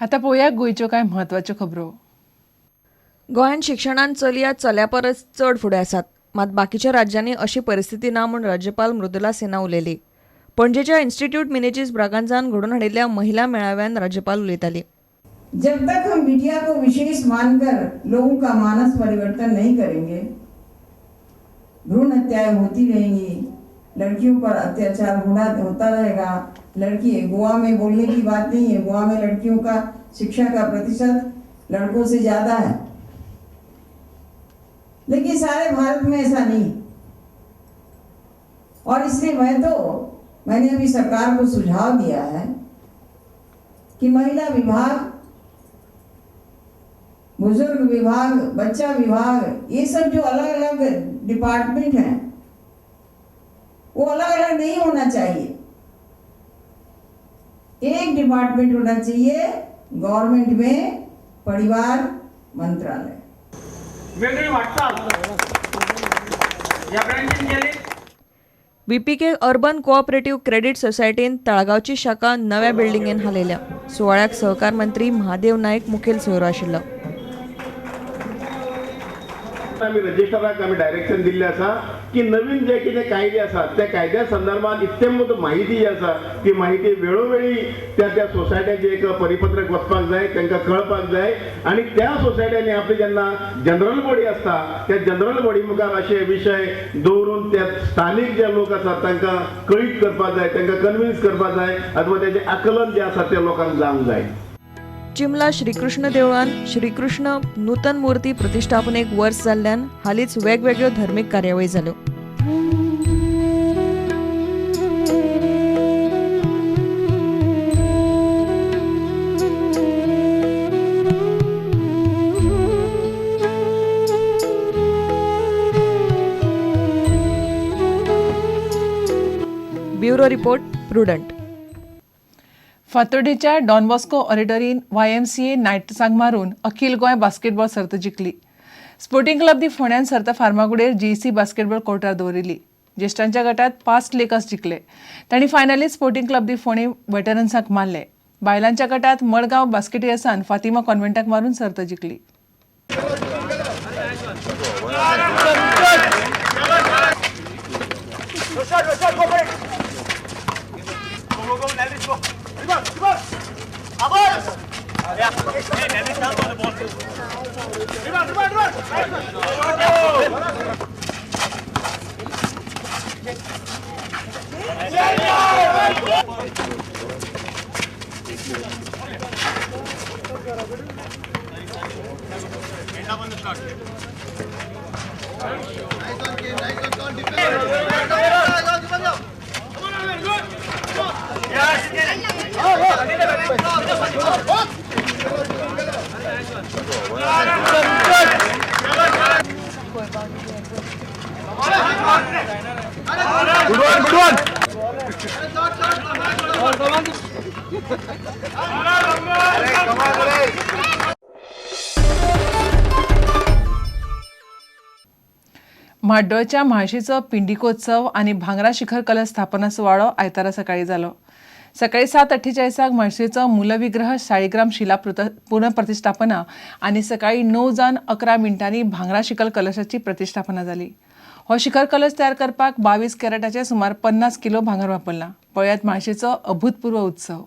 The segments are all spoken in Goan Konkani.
आतां पळोवया गोंयच्यो कांय म्हत्वाच्यो खबरो. गोंयांत शिक्षणान चलया चल्या परस चड फुडें आसात, मात बाकीच्या राज्यांनी अशी परिस्थिती ना म्हूण राज्यपाल मृदुला सिन्हा उलयली. पणजेच्या इन्स्टिट्यूट मिनेजीस ब्रागांझान घडोवन हाडिल्ल्या महिला मेळाव्यान राज्यपाल उलयताली. जब तक हम बिटिया को विशेष मानकर लोगों का मानस परिवर्तन नहीं करेंगे, भ्रूण हत्याएं होती रहेंगी, लड़कियों पर अत्याचार होता रहेगा. लड़की गोवा में बोलने की बात नहीं है, गोवा में लड़कियों का शिक्षा का प्रतिशत लड़कों से ज़्यादा है, लेकिन सारे भारत में ऐसा नहीं. और इसलिए मैंने अभी सरकार को सुझाव दिया है कि महिला विभाग, बुजुर्ग विभाग, बच्चा विभाग, ये सब जो अलग अलग डिपार्टमेंट हैं वो अलग अलग नहीं होना चाहिए, एक डिपार्टमेंट होना चाहिए गवर्नमेंट में, परिवार मंत्रालय. वेगळी वाटचाल या ब्रँचीन केली. बीपीके अर्बन कोऑपरेटिव्ह क्रेडिट सोसायटीन ताळगांवची शाखा नव्या बिल्डिंगेन हालयल्या. सुवाळ्याक सहकार मंत्री महादेव नायक मुखेल सोयरो आशिल्लो. आमी रजिस्टराक आमी डायरेक्शन दिल्लें आसा की नवीन जे कितें कायदे आसात त्या कायद्या संदर्भात इत्यंभूत माहिती जी आसा ती माहिती वेळोवेळी त्या त्या सोसायट्यांचे एक परिपत्रक वचपाक जाय, तांकां कळपाक जाय आनी त्या सोसायट्यांनी आपली जेन्ना जनरल बॉडी आसता त्या जनरल बॉडी मुखार अशे विशय दवरून त्या स्थानीक जे लोक आसात तांकां कळीत करपाक जाय, तांकां कन्विन्स करपाक जाय अथवा तेजें आकलन जें आसा तें लोकांक जावंक जाय. चिमला श्रीकृष्ण देवळान श्रीकृष्ण नूतन मूर्ती प्रतिष्ठापनेक वर्स जाल्ल्यान हालींच वेगवेगळ्यो धर्मीक कार्यावळी जाल्यो. Bureau report, Prudent. फातोर्डेच्या डॉन बॉस्को ऑडिटोरीन YMCA नायट्सांक मारून अखिल गोंय बास्केटबॉल सर्त जिखली. स्पोर्टिंग क्लब दी फोंड्यान सर्त फार्मागुडेर GEC basketball कोर्टार दवरिल्ली. ज्येश्ठांच्या गटात 5 लेकर्स जिखले. तांणी फायनलीत स्पोर्टिंग क्लब दी फोंडे वेटरन्सांक मारले. बायलांच्या गटात मडगांव बास्केटियर्सान फातिमा कॉन्व्हेंटाक मारून सर्त जिखली. म्हाड्डोळच्या म्हाळशीचो पिंडिकोत्सव आनी भांगरा शिखर कलश स्थापना सुवाळो आयतारा सकाळी जालो. सकाळी 7:48 म्हाळशीचो मूलविग्रह शाळीग्राम शिला पुनर्प्रतिष्ठापना आनी सकाळी 9:11 भांगरा शिखर कलशाची प्रतिष्ठापना जाली. हो शिखर कलश तयार करपाक 22 कॅरेटाचे सुमार 50 किलो भांगर वापरला. पळयात म्हाळशीचो अभूतपूर्व उत्सव.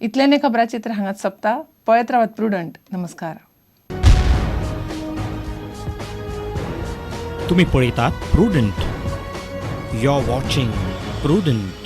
इतल्यान हें खबराचित्र हांगाच सोंपता. पळयत रावात प्रुडंट. नमस्कार. तुम्ही पळयतात prudent. You are watching Prudent.